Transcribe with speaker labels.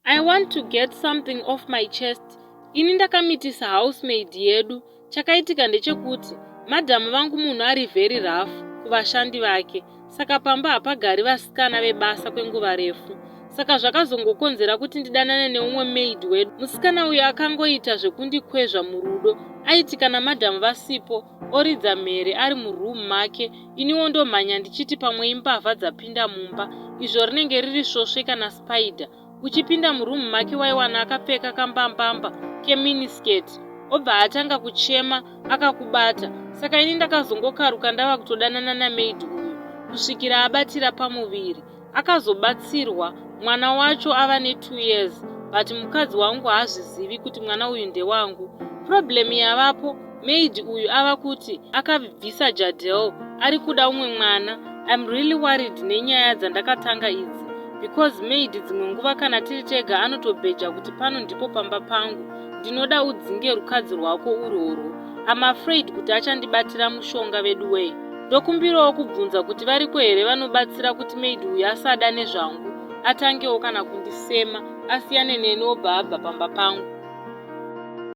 Speaker 1: I want to get something off my chest. Ini ndakamitisa housemaid yedu. Chakaitika ndechekuti madhamu vangu munhu ari very rough kuvashandi vake. Saka pamba hapagari vasikana vebasa kwenguva refu. Saka zvakazongokonzera kuti ndidanane neumwe maid wedu. Musikana uyu akangoita zvekundikwezva murudo. Aiti kana madhamu vasipo oridza mhere ari muroom make iniwo ndomhanya ndichiti pamwe imbavha dzapinda mumba izvo rinenge riri svosve kana spider. Uchipinda muroom make waiwana akapfeka kambambamba keminiskirt obva atanga kuchema akakubata. Saka ini ndakazongokaruka ndava kutodanana namaid uyu kusvikira abatira pamuviri. Akazobatsirwa mwana wacho ava ne2 years but mukadzi wangu haazvizivi kuti mwana uyu ndewangu. Problem yavapo maid uyu ava kuti akabvisa Jadel ari kuda umwe mwana. I'm really worried nenyaya dzandakatanga idzi because maid dzimwe nguva kana tiri tega anotobheja kuti pano ndipo pamba pangu ndinoda udzinge rukadzi rwako urworwo. I'm afraid kuti achandibatira mushonga vedu wee. Ndokumbirawo kubvunza kuti variko here vanobatsira kuti maid uyu asada nezvangu atangewo kana kundisema asiyane neni obva abva pamba pangu.